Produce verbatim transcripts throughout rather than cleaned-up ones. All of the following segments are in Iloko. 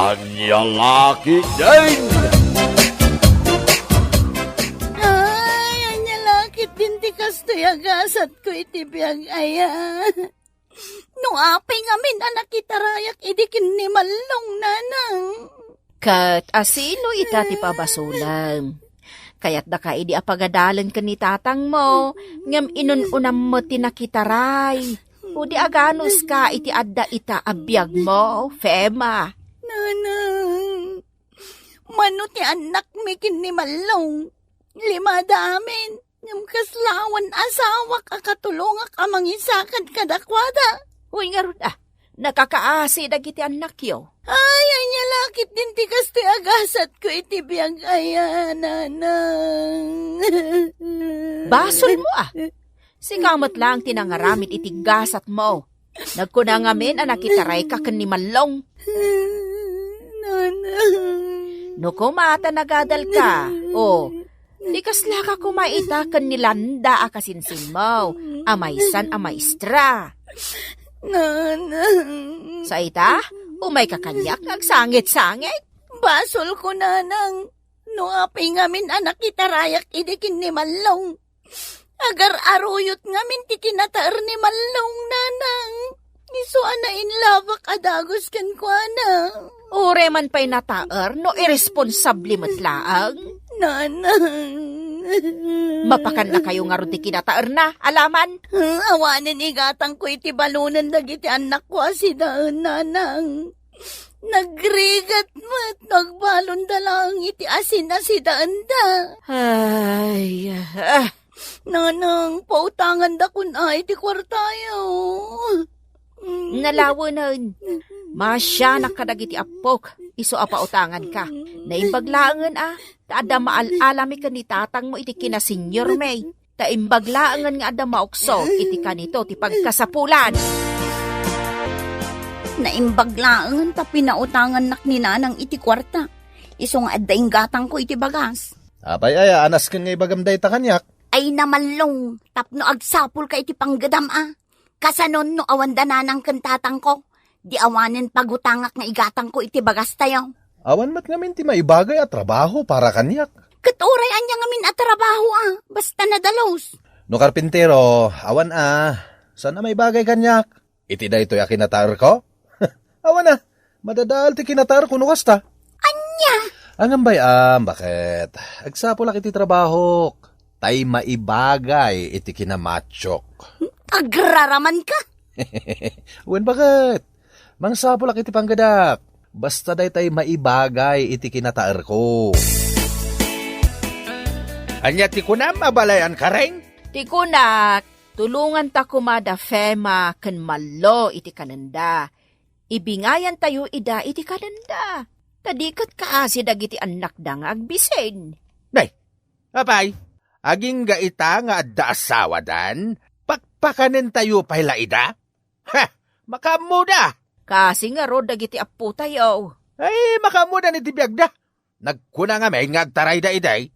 Ania la ketdin? Ay, ania la ketdin ti kastoy a gasatko iti biag aya? No apay ngamin a nakitarayak idi ken ni Mallong, nanang. Ket asino ita ti pabasolem? Kayatdaka idi a pagadalen ken ni tatangmo, ngem inun-unam met ti nakitaray. Pudi aganuska iti adda ita a biagmo, Fema. Nanang, mano ti annakmi ken ni Mallong? Limada amin, ngem kasla awan asawak a katulongak a mangisakad kadakuada. Uy, ngarud, ah, nakakaasi dagiti annakyo. Ay, ania la ketdin ti kastoy a gasatko iti biag aya, nanang. Basolmo, ah. Sika met laeng ti nangaramid iti gasatmo. Nagkuna ngamin a nakitarayka ken ni Mallong. Nanang. No koma ta nagadalka, o, di kaslaka koma ita ken ni Landa a kasinsinmo, a maysan a maestra. Nanang. Sa ita, umayka kaniak nga agsangit-sangit. Basolko, nanang. No apay ngamin a nakitarayak idi ken ni Mallong. Agar-aruyot ngamin ti kinataer ni Mallong, nanang. Isu a nainlabak a dagus kenkuana. Uray man pay nataer no irresponsable met laeng. Nanang. Mapakannakayo ngarud ti kinataerna, alaman. Awanen igatangko iti balonen dagiti annakko a sidaen, nanang. Nagrigat met, nagbalonda laeng iti asin a sidaenda. Ay, ah. Nanang, pautangandakon a iti kuartayo. Nalawenen. Maasianak kadagiti appok, isu a pautanganka. Naimbag laengen a, ta adda maal-alami ken ni tatangmo iti kinasenyormi. Ta imbag laengen nga adda maukso iti kanito ti pagkasapulan. Naimbag laengen ta pinautangannak ni nanang iti kuarta. Isu nga adda inggatangko iti bagas. Apay aya a nasken nga ibagam dayta kaniak? Ay, Mallong, tapno agsapulka iti panggedam a. Kasanon no awanda nanang ken tatangko? Di awanen pagutangak nga igatangko iti bagastayo. Awan met ngamin ti maibagay a trabaho para kaniak. Ket uray ania ngamin a trabaho a, basta nadalus. No karpintero, awan a. Saan a maibagay kaniak? Iti daytoy a kinataerko? Awan a. Madadael ti kinataerko no kasta. Ania? Ngem bay-am, baket? Agsapulak iti trabahok. Tay maibagay iti kinamachok. Agraramanka? Wen, baket? Mangsapulak iti panggedak. Basta daytay maibagay iti kinataerko. Ania ti kunam a balayan, Kareng? Ti kunak, tulonganta koma da Fema ken Mallo iti kanenda. Ibingayantayo ida iti kanenda. Ta di ket kaasi dagiti annakda nga agbisin. Nay, apay, agingga ita nga adda asawadan, pakpakanentayo pay la ida? Ha! Makaammoda! Kasi ngarud dagiti appotayo. Ay, makaammoda iti biagda. Nagkuna ngamin nga agtarayda idi.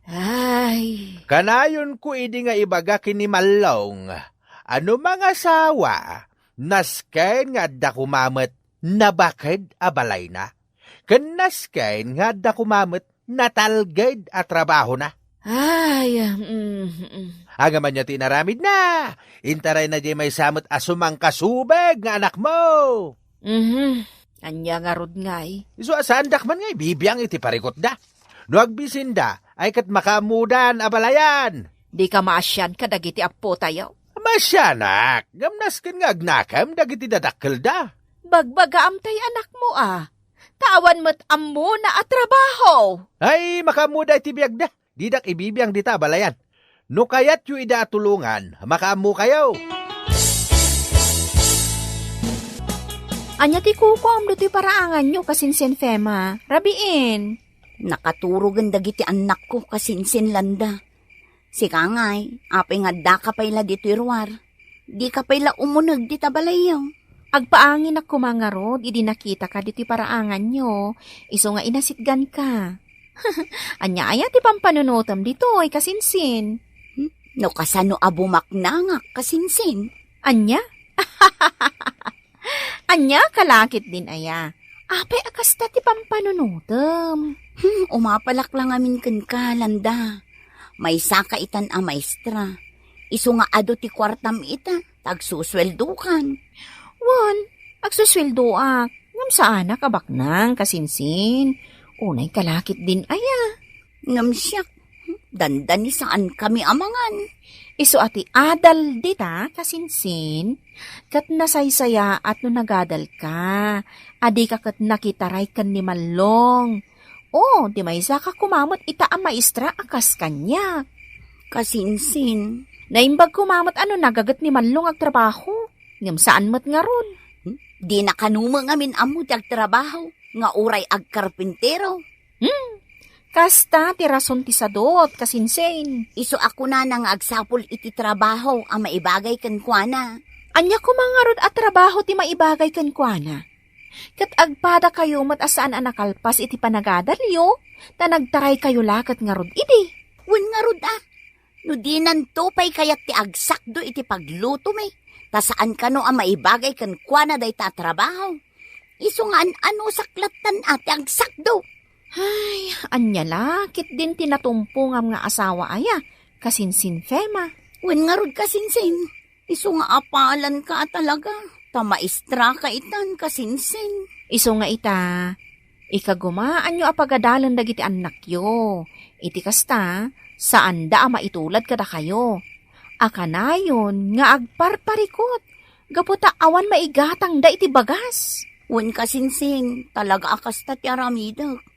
Ay. Kanayonko idi nga ibaga ken ni Mallong a no mangasawa, nasken nga adda koma met nabaked a balayna. Ken nasken nga adda koma met natalged a trabahona. Ay, mm, mm. Ngem ania ti inaramidna? Intarayna diay maysa met a sumangkasubeg nga anakmo. Mhm. Ania ngarud ngay? Isu a saandak man nga ibibiang iti parikutda. No agbisinda, ay ket makaammodan a balayan. Dika maasian kadagiti appotayo? Maasianak, ngem nasken nga agnakem dagiti dadakkelda. Bagbagaam tay anakmo a. Ta awan met ammona a trabaho. Ay, makaammoda iti biagda. Didak ibibiang dita a balayan. No kayatyo ida a tulongan, makaammokayo. Ania ti kukuammo ti paraanganyo, kasinsin Fema? Rabiin. Nakaturogen dagiti annakko, kasinsin Landa. Sika ngay, apay nga addaka pay la ditoy ruar? Dika pay la umuneg dita balayyo? Agpaanginak koma ngarud idi nakitaka ditoy paraanganyo, isu nga inasitganka. Ania aya ti pampanunotem ditoy, kasinsin? Hmm? No kasano a bumaknangak, kasinsin? Ania? Ania, kalakit din aya? Apay a kasta ti pampanunotem? Hmm, umapalak la ngamin kenka, Landa. Maysaka itan a maestra. Isu nga adu ti kuartam ita, ta agsusueldokan. Wen, agsusueldoak. Ngem saanak a baknang, kasinsin. Unay kalakit din aya. Ngem siak, dandani saan kami a mangan. Isu a ti adal dita, kasinsin, ket nasaysayaat no nagadalka. Adika ket nakitaray ken ni Mallong. O, ti maysaka koma met ita a maestra a kas kaniak. Kasinsin. Naimbag koma met a no nagaget ni Mallong agtrabaho. Ngem saan met ngarud. Hmm? Dina kano met ngamin ammo ti agtrabaho nga uray agkarpintero. Hmm. Kasta ti rason ti sadot, kasinsin. Isu a kunana nga agsapul iti trabaho a maibagay kenkuana. Ania koma ngarud a trabaho ti maibagay kenkuana? Ket agpadakayo met a saan a nakalpas iti panagadalyo, ta nagtaraykayo la ket ngarud idi. Wen ngarud a, no dinanto pay kayat ti agsakdo iti paglutomi, ta saan kano a maibagay kenkuana dayta a trabaho. Isu nga an-anusak lattan a ti agsakdo. Ay, ania la, ket din ti natumpongam nga asawa aya, kasinsin Fema. Wen ngarud kasinsin, isu nga apalanka a talaga, ta maestraka itan kasinsin. Isu nga ita, ikagumaanyo a pagadalen dagiti annakyo. Iti kasta, saanda a maitulad kadakayo. A kanayon nga agparparikut, gapu ta awan maigatangda iti bagas. Wen kasinsin, talaga a kasta ti aramidek.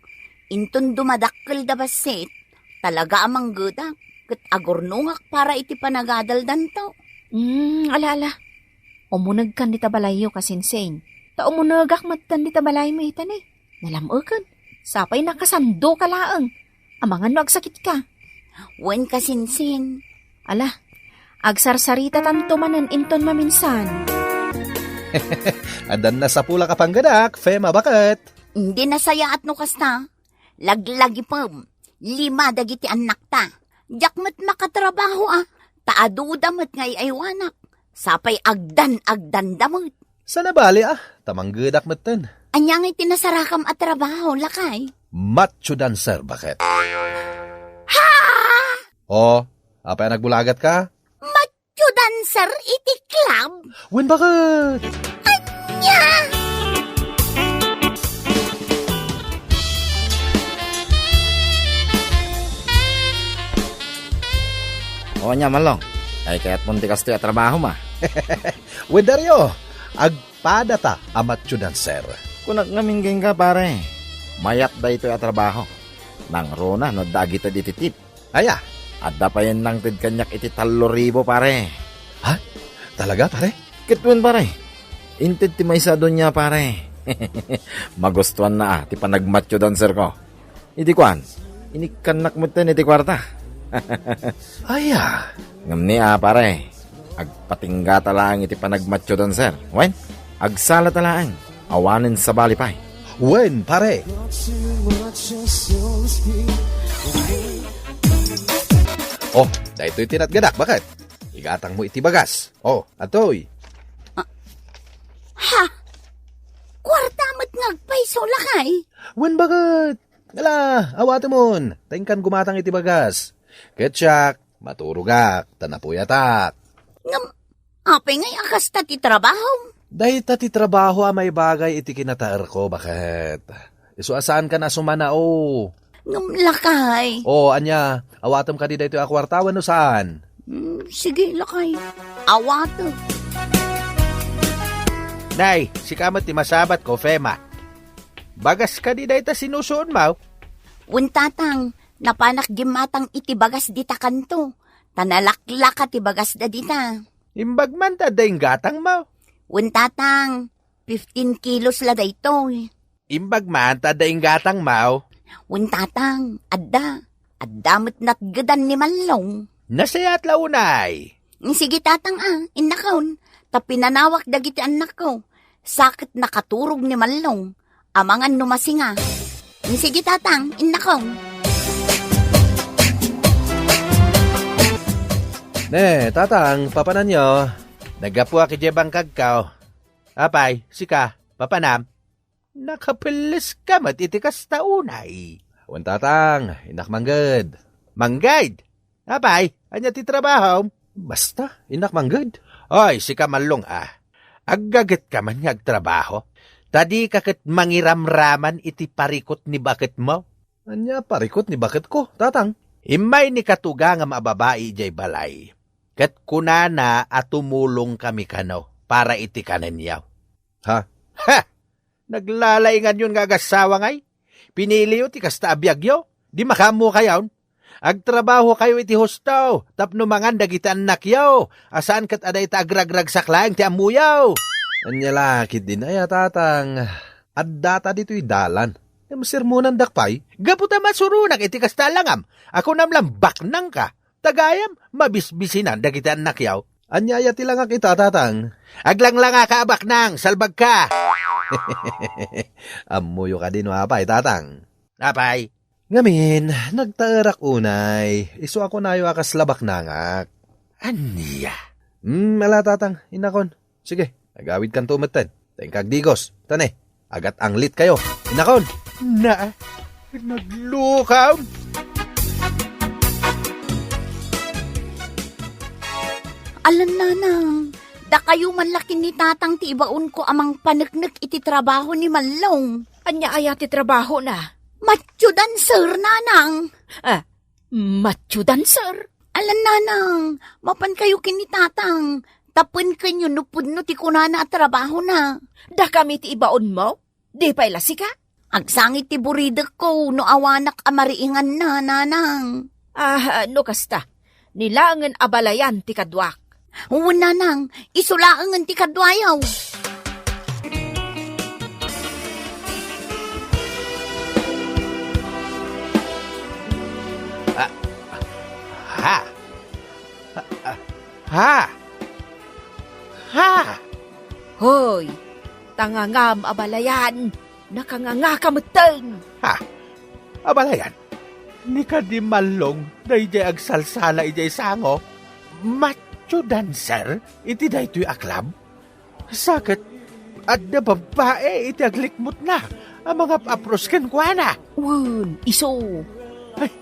Inton dumadakkelda bassit, talaga a manggedak, ket agurnongak para iti panagadaldanto. Hmm, ala, ala. Umunegkan dita balayyo, kasinsin. Ta umunegak metten dita balaymi ita ni. Nalam-eken. Sapay nakasandoka laeng. Amangan no agsakitka. Wen kasinsin. Ala, agsarsaritatanto manen inton maminsan. Addan nasapulak a panggedak, Fema, baket. Indi nasayaat no kasta. Laglagipem. Lima dagiti annakta. Diak met makatrabaho a. Ta aduda met nga ay-aywanak. Sapay agdan-agdanda met. Saan a bali a, ta manggedak metten. Ania ngay ti nasarakam a trabaho, lakay? Macho dancer, baket. Ha? O, apay a nagbulagatka? Macho dancer iti club? Wen, baket? Ania? O, ania, Mallong? Ay, kayatmon ti kastoy a trabaho, ma? Wen, Dario, agpadata a macho dancer. Kunak ngamin kenka, pare. Mayat daytoy a trabaho. Nangruna no adda agited iti tip. Aya? Adda payen nangted kaniak iti tallo ribu, pare. Ha? Talaga, pare? Ket wen, pare. Inted ti maysa a dunia, pare. Magustuanna a ti panagmacho dancer ko. Idi kuan, inikkannak metten iti kuarta. Aya? Ngem ni a, pare, agpatinggata laeng iti panagmacho dancer. Wen, agsalata laeng. Awanen sabali pay. Wen, pare. Oh, daytoy ti natgadak, baket? Igatangmo iti bagas. Oh, atoy. Ha? Kuarta met nga agpayso, lakay? Wen, baket? Ala, awatemon, ta inkan gumatang iti bagas. Ket siak, maturogak, ta napuyatak. Ngem, apay ngay a kasta ti trabahom? Dayta ti trabaho a maibagay iti kinataerko, baket. Isu a saankan a sumanao. Ngem, lakay. O, ania, awatem kadi daytoy a kuarta wenno saan? Hmm, sige, lakay. Awatem. Nay, sika met ti masabatko, Fema. Bagas kadi dayta sinusuonmo? Wen, Tatang, napanak gimmatang iti bagas dita kanto, ta nalaklaka ti bagasda dita. Imbag man ta adda inggatangmo? Wen, Tatang, fifteen kilos la daytoy. Imbag man ta adda inggatangmo? Wen, Tatang, adda. Adda met natgedan ni Mallong. Nasayaat la unay. Sige, Tatang, a, innakon, ta pinanawak dagiti annakko. Sa ket nakaturog ni Mallong. Amangan no masinga. Sige, Tatang, innakon. Ne, Tatang, papananyo? Naggapuak idiay bangkagko. Apay, sika, papanam? Nakapelleska met iti kasta unay. Wen, Tatang, innak mangged. Mangged? Apay, ania ti trabahom? Basta, innak mangged. Oy, sika Mallong a. Aggagetka man nga agtrabaho. Ta dika ket mangiramraman iti parikut ni baketmo. Ania parikut ni baketko, Tatang? Immay ni katugangam a babai idiay balay. Ket kunana a tumulongkami kano para iti kanenyo. Ha? Ha! Naglalaingannyon nga agassawa ngay? Piniliyo ti kasta a biagyo? Di makaammokayon? Agtrabahokayo iti husto tapno mangan dagiti annakyo, a saan ket a dayta agragragsak laeng ti ammoyo. Ania la ketdin aya, Tatang? Addata ditoy dalan. Ngem sermonandak pay? Gapu ta masuronak iti kasta a langam. A kunam la baknangka. Ta gayam, mabisbisinan dagiti annakyo. Ania aya ti langak ita, Tatang? Aglanglangaka a baknang, salbagka! Ammoyo kadi no apay, Tatang? Apay? Ngamin, nagtaerak unay, isu a kunayo a kasla baknangak. Ania? Hmm, ala, Tatang, innakon. Sige, agawidkanto metten. Ta inka agdigos. Ta ne, agat-anglitkayo. Innakon. Na, naglukaw. Alan, Nanang, dakayo man la ken ni Tatang ti ibaonko a mangpaneknek iti trabaho ni Mallong. Ania aya ti trabahona? Macho dancer, Nanang. Ah, macho dancer? Alan, Nanang, mapankayo ken ni Tatang. Tapno kenyo no pudno ti kunana a trabahona. Dakami ti ibaonmo? Di pay la sika? Agsangit ti buridekko no awanak a mariinganna, Nanang. Ah, no kasta, ni laengen a balayan ti kaduak. Wen, Nanang, isu laengen ti kaduayo. Ah, ha? Ha? Ha? Hoy, tangangam a balayan, nakangangaka metten. Ha? Abalayan, ni kadi Mallong daydiay agsalsala idiay sango, macho dancer iti daytoy a club? Sa ket, adda babbai iti aglikmutna a mangap-apros kenkuana. Wen, isu. Ay,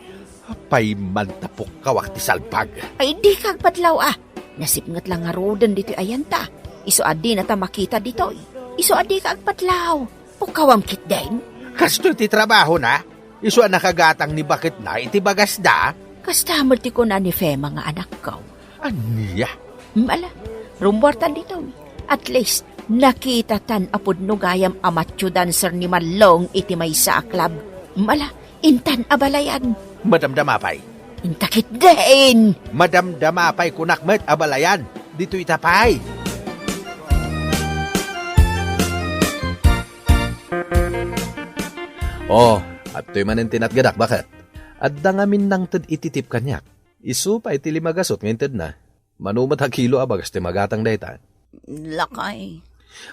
apay man ta pukkawak ti salbag. Ay, dika agpadlaw, a. Nasipnget la ngaruden ditoy ayanta. Isu a dinata makita ditoy. Isu a dika agpadlaw. Pukkawam ketdin. Kastoy ti trabahona? Isu a nakagatang ni baketna iti bagasda? Kasta met ti kuna ni Fema nga anakko. Ania? Mala, rummuartan ditoy. At least, nakitatan a pudno gayam a macho dancer ni Mallong iti maysa a club. Mala, intan a balayan. Madamdama pay. Inta ketdin. Madamdama pay kunak met a balayan. Ditoy ta pay. Oh, adtoy manen ti natgadak, baket. Adda ngamin nangted iti tip kaniak. Isu pay ti lima gasut nga intedna. Mano met a kilo a bagas ti magatang dayta. Lakay.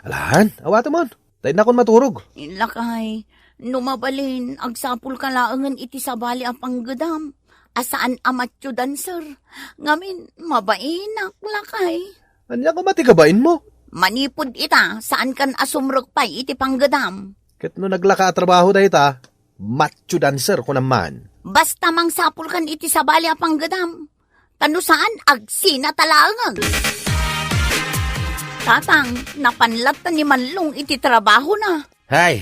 Alan, awatemon. Ta innakon maturog. Lakay, no mabalin, agsapulka laengen iti sabali a panggedam. A saan a macho dancer. Ngamin, mabainak, lakay. Ania koma ti kabainmo? Manipud ita, saankan a sumrek pay iti panggedam. Ket no naglaka a trabaho dayta, macho dancer, kunam man. Basta mangsapulkan iti sabali a panggedam. Ta no saan, agsina ta laengen. Tatang, napan latta ni Mallong iti trabahona. Hay,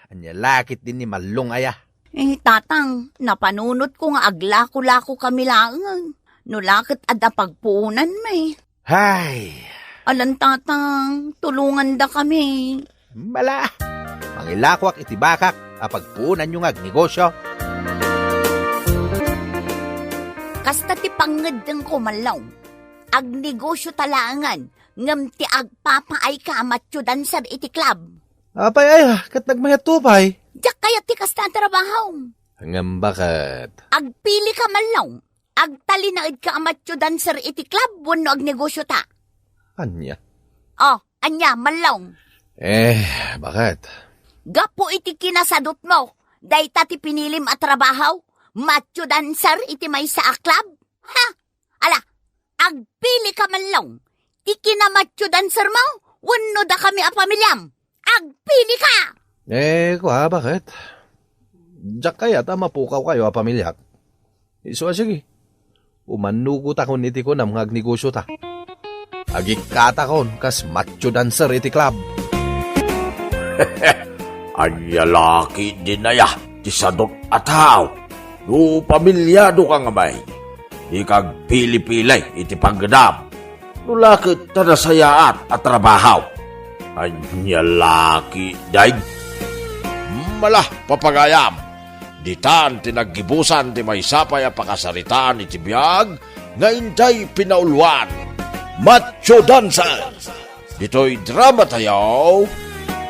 ania la ketdin ni Mallong aya? Eh, Tatang, napanunotko nga aglako-lako kami laengen. No la ket adda pagpuonanmi. Hay! Alan, Tatang, tulongandakami. Mala! Mangilakoak iti bakak a pagpuonanyo nga agnegosyo. Kasta ti pangngeddengko, Mallong. Agnegosyota laengen, ngem ti agpapaayka a macho dancer iti club. Apay aya, ket nagmayatto pay. Diak kayat ti kasta a trabahom. Ngem baket? Agpilika, Mallong. Agtalinaedka a macho dancer iti club wenno agnegosyota. Ania? Oh, ania, Mallong? Eh, baket? Gapu iti kinasadutmo, dayta ti pinilim a trabaho, macho dancer iti maysa a club? Ha? Ala, agpilika, Mallong. Ti kinamacho dancermo wenno dakami a pamiliam? Agpilika! Eh, kua, baket? Diak kayat a mapukawkayo a pamiliak. Isu a sige. Umannugotakon iti kunam nga agnegosiota. Agikkatakon kas macho dancer iti club. Ania la ketdin aya ti sadut a tao no pamiliadoka ngamin? Dika agpili-pili iti panggedam. No la ket ta nasayaat a trabaho. Ania la ketdin? Mala, papagayam. Ditan ti naggibusan ti maysa pay a pakasaritaan iti biag nga intay pinauluan. Macho Dancer! Ditoy drama tayo,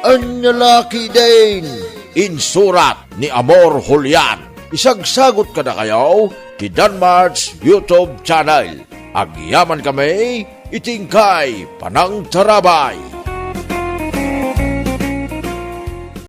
Ania la ketdin? Insurat ni Amor Julian. Isagsagot kadakayo ti Danmart's YouTube channel. Agyaman kami iti inkay panangtarabay.